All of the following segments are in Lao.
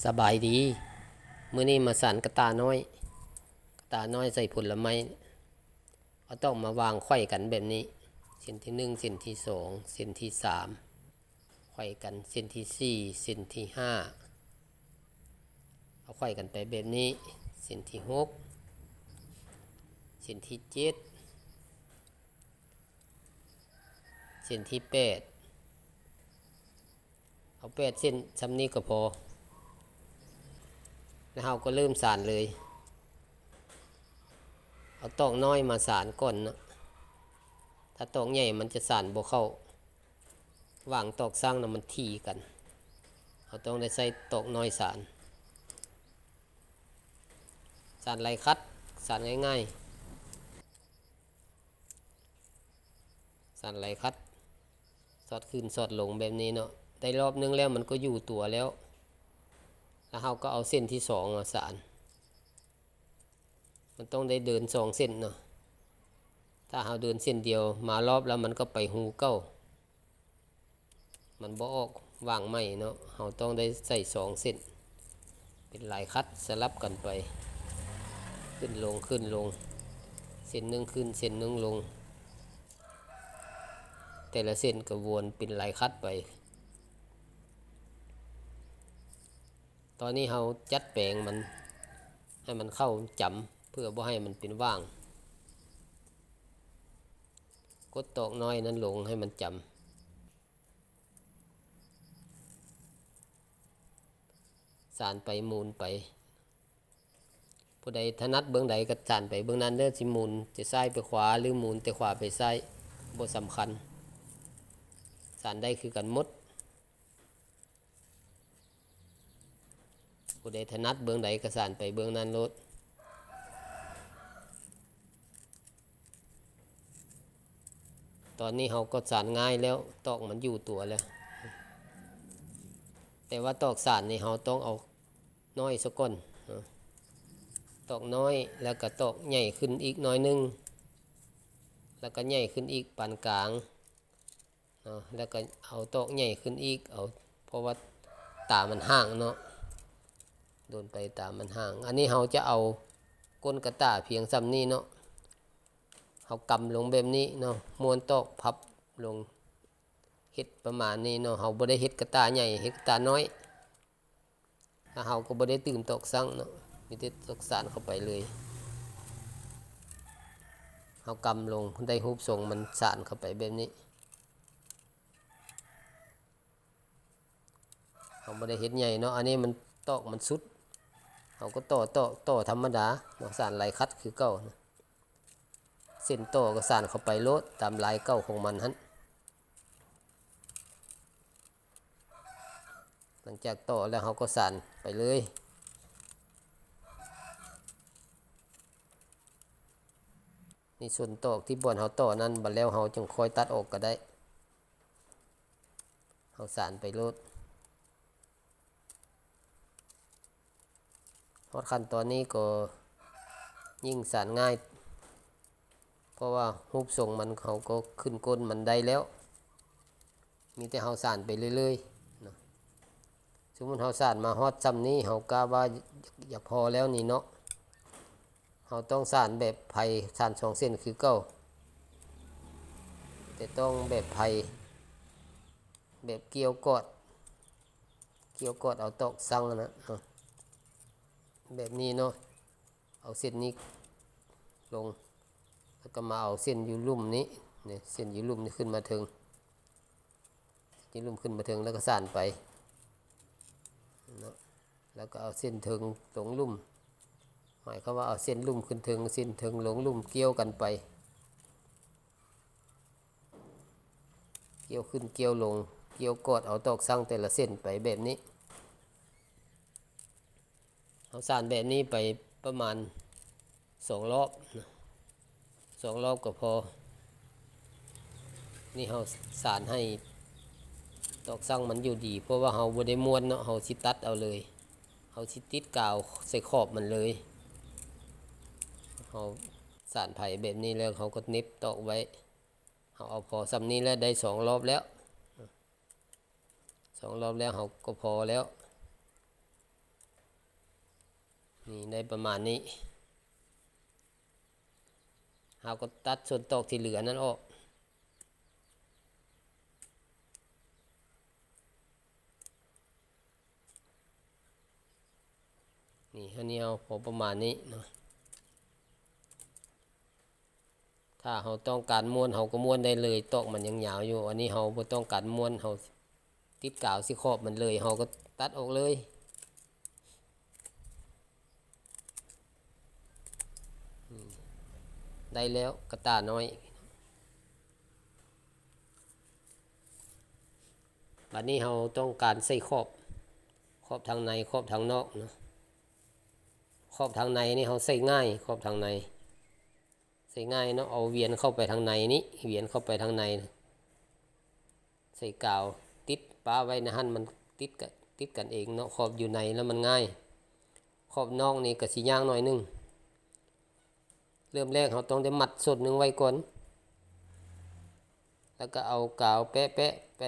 ສະບາຍດີ ມື້ນີ້ມາສານກະຕ່ານ້ອຍ ກະຕ່ານ້ອຍໃສ່ຜົນລະໄມ້ ເອົາຕອກມາວາງໄຂວ້ກັນແບບນີ້ ເສັ້ນທີໜຶ່ງ ເສັ້ນທີສອງ ເສັ້ນທີສາມ ໄຂວ້ກັນ ເສັ້ນທີສີ່ ເສັ້ນທີຫ້າ ເອົາໄຂວ້ກັນໄປແບບນີ້ ເສັ້ນທີຫົກ ເສັ້ນທີເຈັດ ເສັ້ນທີແປດ ເອົາແປດເສັ້ນ ຊ່ຳນີ້ກໍພໍ ແລ້ວເຮົາກໍເລີ່ມສານເລີຍ ເອົາຕອກນ້ອຍມາສານກ່ອນເນາະ ຖ້າຕອກໃຫຍ່ມັນຈະສານບໍ່ເຂົ້າ ຫວ່າງຕອກຊ່າງນະມັນຖີ່ກັນ ເຮົາຕ້ອງໄດ້ໃຊ້ຕອກນ້ອຍສານ ສານໄຫຼຂັດ ສານງ່າຍໆ ສານໄຫຼຂັດ ສອດຂຶ້ນສອດລົງແບບນີ້ເນາະ ໄດ້ລອບໜຶ່ງແລ້ວມັນກໍຢູ່ຕົວແລ້ວ ແລ້ວເຮົາກໍເອົາເສັ້ນທີສອງມາສານ ມັນຕ້ອງໄດ້ເດີນສອງເສັ້ນເນາະ ຖ້າເຮົາເດີນເສັ້ນດຽວ ມາລອບແລ້ວມັນກໍໄປຮູເກົ່າ ມັນບໍ່ອອກຫວ່າງໃໝ່ເນາະ ເຮົາຕ້ອງໄດ້ໃສ່ສອງເສັ້ນ ເປັນລາຍຂັດສະຫຼັບກັນໄປ ຂຶ້ນລົງ ຂຶ້ນລົງ ເສັ້ນໜຶ່ງຂຶ້ນ ເສັ້ນໜຶ່ງລົງ ແຕ່ລະເສັ້ນກໍວນເປັນລາຍຂັດໄປ ຕອນນີ້ເຮົາຈັດແປງມັນ ໃຫ້ມັນເຂົ້າຈຳ ເພື່ອບໍ່ໃຫ້ມັນເປັນຫວ່າງ ກົດຕອກນ້ອຍນັ້ນລົງໃຫ້ມັນຈຳ ສານໄປໝູນໄປ ຜູ້ໃດຖະໜັດເບື້ອງໃດກໍສານໄປເບື້ອງນັ້ນເດີ ຊິໝູນແຕ່ຊ້າຍໄປຂວາ ຫຼື ໝູນແຕ່ຂວາໄປຊ້າຍ ບໍ່ສຳຄັນ ສານໄດ້ຄືກັນໝົດ. ຜູ້ໃດຖະໜັດເບື້ອງໃດກໍສານໄປເບື້ອງນັ້ນໂລດ. ຕອນນີ້ເຮົາກໍສານງ່າຍແລ້ວ ຕອກມັນຢູ່ຕົວແລ້ວ ແຕ່ວ່າຕອກສານນີ້ເຮົາຕ້ອງເອົານ້ອຍສາກ່ອນເນາະ ຕອກນ້ອຍ ແລ້ວກໍຕອກໃຫຍ່ຂຶ້ນອີກໜ້ອຍໜຶ່ງ ແລ້ວກໍໃຫຍ່ຂຶ້ນອີກປານກາງ ເນາະ ແລ້ວກໍເອົາຕອກໃຫຍ່ຂຶ້ນອີກ ເອົາ ເພາະວ່າຕາມັນຫ່າງເນາະ ດົນໄປຕາມັນຫ່າງ. ອັນນີ້ເຮົາຈະເອົາກົ້ນກະຕ່າພຽງສ່ຳນີ້ເນາະ ເຮົາກຳລົງແບບນີ້ເນາະ ມ້ວນຕອກພັບລົງ ເຮັດປະມານນີ້ເນາະ ເຮົາບໍ່ໄດ້ເຮັດກະຕ່າໃຫຍ່ ເຮັດກະຕ່ານ້ອຍ. ແລ້ວເຮົາກໍບໍ່ໄດ້ຕື່ມຕອກຊັ່ງເນາະ ມີແຕ່ຕອກສານເຂົ້າໄປເລີຍ ເຮົາກຳລົງ ໄດ້ຮູບຊົງມັນສານເຂົ້າໄປແບບນີ້ ເຮົາບໍ່ໄດ້ເຮັດໃຫຍ່ເນາະ ອັນນີ້ມັນຕອກມັນສຸດ ເຮົາກໍຕໍ່ ຕໍ່ ຕໍ່ທຳມະດາເນາະ ສານໄຫຼຂັດຄືເກົ່ານະ ເສັ້ນຕໍ່ກໍສານເຂົ້າໄປໂລດ ຕາມລາຍເກົ່າຂອງມັນຫັ້ນ. ຫຼັງຈາກຕໍ່ແລ້ວເຮົາກໍສານໄປເລີຍ ນີ້ສ່ວນຕອກທີ່ບ່ອນເຮົາຕໍ່ນັ້ນ ບັດແລ້ວເຮົາຈຶ່ງຄ່ອຍຕັດອອກກໍໄດ້ ເຮົາສານໄປໂລດ. ຮອດຂັ້ນຕອນນີ້ກໍຍິ່ງສານງ່າຍ ເພາະວ່າຮູບຊົງມັນເຮົາກໍຂຶ້ນກົ້ນມັນໄດ້ແລ້ວ ມີແຕ່ເຮົາສານໄປເລື້ອຍໆເນາະ. ສົມມຸດເຮົາສານມາຮອດຊ່ຳນີ້ ເຮົາກະວ່າຢາກພໍແລ້ວນີ້ເນາະ ເຮົາຕ້ອງສານແບບໄພ ສານສອງເສັ້ນຄືເກົ່າ ແຕ່ຕ້ອງແບບໄພ ແບບກ່ຽວກອດ ກ່ຽວກອດເອົາຕອກຊັ່ງຫັ້ນນະ ເນາະ ແບບນີ້ເນາະ ເອົາເສັ້ນນີ້ລົງ ແລ້ວກໍມາເອົາເສັ້ນຢູ່ລຸ່ມນີ້ ນີ້ ເສັ້ນຢູ່ລຸ່ມນີ້ຂຶ້ນມາເທິງ ເສັ້ນລຸ່ມຂຶ້ນມາເທິງ ແລ້ວກໍສານໄປເນາະ ແລ້ວກໍເອົາເສັ້ນເທິງລົງລຸ່ມ ໝາຍຄວາມວ່າເອົາເສັ້ນລຸ່ມຂຶ້ນເທິງ ເສັ້ນເທິງລົງລຸ່ມ ກ່ຽວກັນໄປ ກ່ຽວຂຶ້ນກ່ຽວລົງ ກ່ຽວກອດເອົາຕອກຊັ່ງແຕ່ລະເສັ້ນໄປແບບນີ້. ເຮົາສານແບບນີ້ໄປປະມານສອງລອບນະ ສອງລອບກໍພໍ. ນີ້ເຮົາສານໃຫ້ຕອກຊັ່ງມັນຢູ່ດີ ເພາະວ່າເຮົາບໍ່ໄດ້ມ້ວນເນາະ ເຮົາຊິຕັດເອົາເລີຍ ເຮົາຊິຕິດກາວໃສ່ຂອບມັນເລີຍ. ເຮົາສານໄພແບບນີ້ແລ້ວ ເຮົາກໍເໜັບຕອກໄວ້. ເຮົາເອົາພໍສ່ຳນີ້ແຫຼະ ໄດ້ສອງລອບແລ້ວ ສອງລອບແລ້ວເຮົາກໍພໍແລ້ວ. ນີ້ ໄດ້ປະມານນີ້ ເຮົາກໍຕັດສ່ວນຕອກທີ່ເຫຼືອນັ້ນອອກ. ນີ້ ອັນນີ້ເຮົາພໍປະມານນີ້ເນາະ. ຖ້າເຮົາຕ້ອງການມ້ວນ ເຮົາກໍມ້ວນໄດ້ເລີຍ, ຕອກມັນຍັງຍາວຢູ່. ອັນນີ້ເຮົາບໍ່ຕ້ອງການມ້ວນ, ເຮົາຕິດກາວໃສ່ຂອບມັນເລີຍ, ເຮົາກໍຕັດອອກເລີຍ. ນີ້ ໄດ້ແລ້ວກະຕ່ານ້ອຍ. ບາດນີ້ເຮົາຕ້ອງການໃສ່ຂອບ, ຂອບທາງໃນ ຂອບທາງນອກເນາະ. ຂອບທາງໃນນີ້ເຮົາໃສ່ງ່າຍ, ຂອບທາງໃນໃສ່ງ່າຍເນາະ. ເອົາວຽນເຂົ້າໄປທາງໃນນີ້, ວຽນເຂົ້າໄປທາງໃນ ໃສ່ກາວຕິດປະໄວ້ໃນຫັ້ນ, ມັນຕິດກະ ຕິດກັນເອງເນາະ. ຂອບຢູ່ໃນແລ້ວມັນງ່າຍ, ຂອບນອກນີ້ກະຊິຍາກໜ້ອຍໜຶ່ງ. ເລີ່ມແລກເຮົາຕ້ອງໄດ້ມັດສົ້ນໜຶ່ງໄວ້ກ່ອນ, ແລ້ວກໍເອົາກາວແປະໆໄປ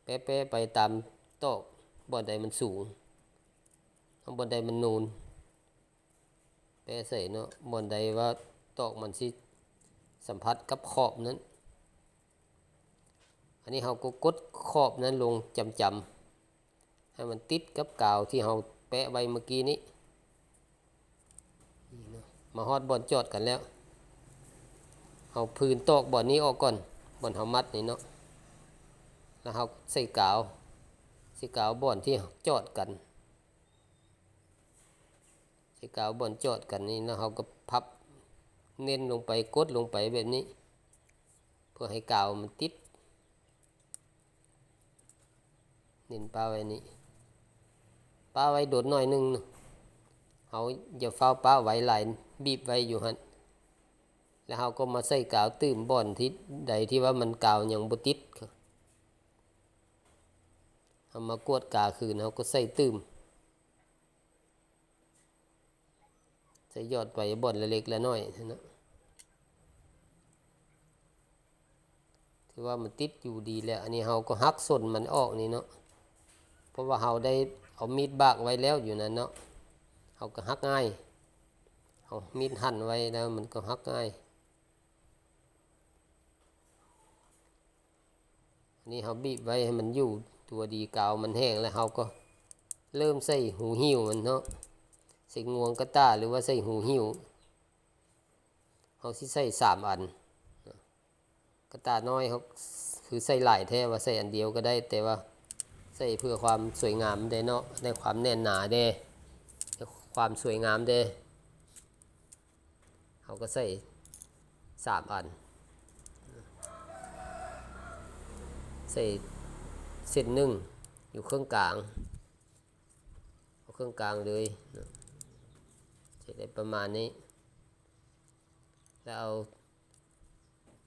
ແປະໆໄປຕາມຕອກ, ບ່ອນໃດມັນສູງ, ບ່ອນໃດມັນນູນ ແປະໃສ່ເນາະ, ບ່ອນໃດວ່າຕອກມັນຊິສຳຜັດກັບຂອບນັ້ນ. ອັນນີ້ເຮົາກໍກົດຂອບນັ້ນລົງຈຳໆ ໃຫ້ມັນຕິດກັບກາວທີ່ເຮົາແປະໄວ້ເມື່ອກີ້ນີ້. ນີ້ເນາະ, ມາຮອດບ່ອນຈອດກັນແລ້ວ, ເຮົາຜືນຕອກບ່ອນນີ້ອອກກ່ອນ, ບ່ອນເຮົາມັດນີ້ເນາະ, ແລ້ວເຮົາໃສ່ກາວ, ໃສ່ກາວບ່ອນທີ່ຈອດກັນ. ໃສ່ກາວບ່ອນຈອດກັນນີ້ ແລ້ວເຮົາກໍພັບເນັ້ນລົງໄປ, ກົດລົງໄປແບບນີ້ ເພື່ອໃຫ້ກາວມັນຕິດ. ເນັ້ນປະໄວ້ນີ້, ປະໄວ້ດົນໜ້ອຍໜຶ່ງ, ເຮົາຢ່າຟ້າວປະໄວ້ຫຼາຍ, ບີບໄວ້ຢູ່ຫັ້ນ. ແລ້ວເຮົາກໍມາໃສ່ກາວຕື່ມບ່ອນທີ່ໃດທີ່ວ່າມັນກາວຍັງບໍ່ຕິດ, ເຮົາມາກວດກາຄືນ, ເຮົາກໍໃສ່ຕື່ມ. ໃສ່ຢອດໄປບ່ອນລະເລັກລະນ້ອຍຫັ້ນນະ, ຖືວ່າມັນຕິດຢູ່ດີແລ້ວ. ອັນນີ້ເຮົາກໍຫັກສົ້ນມັນອອກນີ້ເນາະ, ເພາະວ່າເຮົາໄດ້ເອົາມີດບາກໄວ້ແລ້ວຢູ່ນັ້ນເນາະ, ເຮົາກໍຫັກງ່າຍ, ເຮົາມີດຫັນໄວ້ແລ້ວມັນກໍຫັກງ່າຍ. ອັນນີ້ເຮົາບີບໄວ້ໃຫ້ມັນຢູ່ຕົວດີ, ກາວມັນແຫ້ງແລ້ວ ເຮົາກໍເລີ່ມໃສ່ຫູຫິ້ວມັນເນາະ, ໃສ່ງວງກະຕ່າ ຫຼືວ່າໃສ່ຫູຫິ້ວ. ເຮົາຊິໃສ່ສາມອັນ, ກະຕ່ານ້ອຍເຮົາຄືໃສ່ຫຼາຍແທ້, ວ່າໃສ່ອັນດຽວກໍໄດ້, ແຕ່ວ່າໃສ່ເພື່ອຄວາມສວຍງາມແດ່ເນາະ, ໃນຄວາມແໜ້ນໜາແດ່, ໃນຄວາມສວຍງາມແດ່. ເຮົາກໍໃສ່ສາມອັນ, ໃສ່ເສັ້ນໜຶ່ງຢູ່ເຄິ່ງກາງ, ເອົາເຄິ່ງກາງເລີຍ, ໃສ່ໄດ້ປະມານນີ້. ແລ້ວເອົາ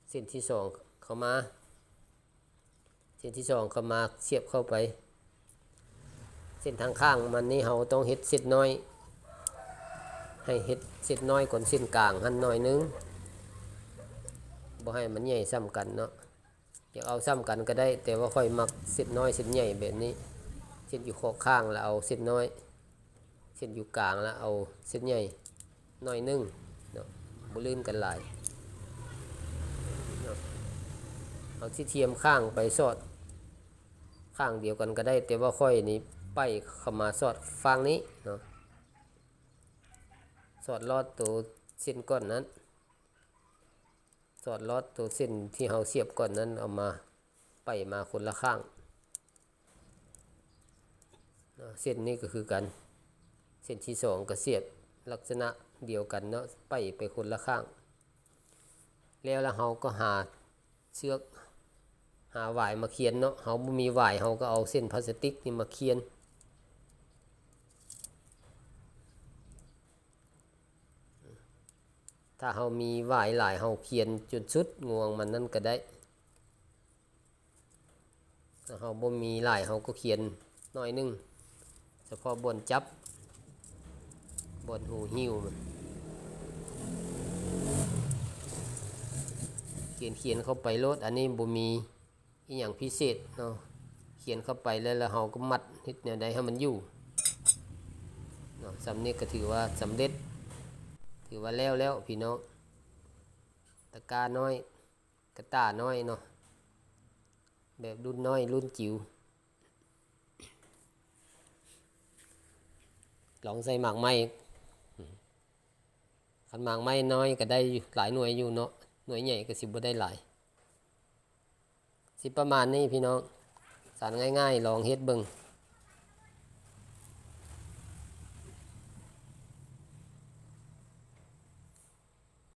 ເສັ້ນທີສອງເຂົ້າມາ. ເສັ້ນທີສອງເຂົ້າມາສຽບເຂົ້າໄປ. ເສັ້ນທາງຂ້າງມັນນີ້ເຮົາຕ້ອງເຮັດເສັ້ນນ້ອຍ, ໃຫ້ເຮັດເສັ້ນນ້ອຍກ່ອນເສັ້ນກາງຫັ້ນໜ້ອຍໜຶ່ງ, ບໍ່ໃຫ້ມັນໃຫຍ່ສ່ຳກັນເນາະ. ຢາກເອົາສ່ຳກັນກໍໄດ້, ແຕ່ວ່າຂ້ອຍມັກເສັ້ນນ້ອຍເສັ້ນໃຫຍ່ແບບນີ້. ເສັ້ນຢູ່ຂອບຂ້າງລະເອົາເສັ້ນນ້ອຍ, ເສັ້ນຢູ່ກາງລະເອົາເສັ້ນໃຫຍ່ໜ້ອຍໜຶ່ງເນາະ, ບໍ່ລື່ນກັນຫຼາຍເນາະ. ເຮົາຊິທຽມຂ້າງໄປສອດຂ້າງດຽວກັນກໍໄດ້, ແຕ່ວ່າຂ້ອຍນີ້ໄປເຂົ້າມາສອດຝັ່ງນີ້ເນາະ, ສອດລອດໂຕເສັ້ນກ່ອນນັ້ນ, ສອດລອດໂຕເສັ້ນທີ່ເຮົາສຽບກ່ອນນັ້ນ ເອົາມາໄປມາຄົນລະຂ້າງ. ເນາະ ເສັ້ນນີ້ກໍຄືກັນ, ເສັ້ນທີສອງກໍສຽບລັກສະນະດຽວກັນເນາະ, ໄປໄປຄົນລະຂ້າງ. ແລ້ວລະເຮົາກໍຫາເຊືອກ ຫາຫວາຍມາຂຽນເນາະ, ເຮົາບໍ່ມີຫວາຍ ເຮົາກໍເອົາເສັ້ນພລາສຕິກນີ້ມາຂຽນ. ຖ້າເຮົາມີຫວາຍຫຼາຍ ເຮົາຂຽນຈົນສຸດງວງມັນນັ້ນກໍໄດ້. ຖ້າເຮົາບໍ່ມີຫຼາຍ ເຮົາກໍຂຽນໜ້ອຍໜຶ່ງ, ສະເພາະບ່ອນຈັບ, ບ່ອນຫູຫິ້ວມັນ. ຂຽນ ຂຽນເຂົ້າໄປໂລດ, ອັນນີ້ບໍ່ມີ ອີ່ຫຍັງພິເສດເນາະ, ຂຽນເຂົ້າໄປແລ້ວ ແລ້ວເຮົາກໍມັດເຮັດແນວໃດໃຫ້ມັນຢູ່ເນາະ. ສ່ຳນີ້ກໍຖືວ່າສຳເລັດ ຖືວ່າແລ້ວແລ້ວພີ່ນ້ອງ. ຕະກ້ານ້ອຍ ກະຕ່ານ້ອຍເນາະ ແບບລຸ້ນນ້ອຍລຸ້ນຈິວ. ລອງໃສ່ໝາກໄມ້ ຄັນໝາກໄມ້ນ້ອຍກໍໄດ້ຢູ່ ຫຼາຍໜ່ວຍຢູ່ເນາະ ໜ່ວຍໃຫຍ່ກໍຊິບໍ່ໄດ້ຫຼາຍ. ຊິປະມານນີ້ພີ່ນ້ອງ ສານງ່າຍໆ ລອງເຮັດເບິ່ງ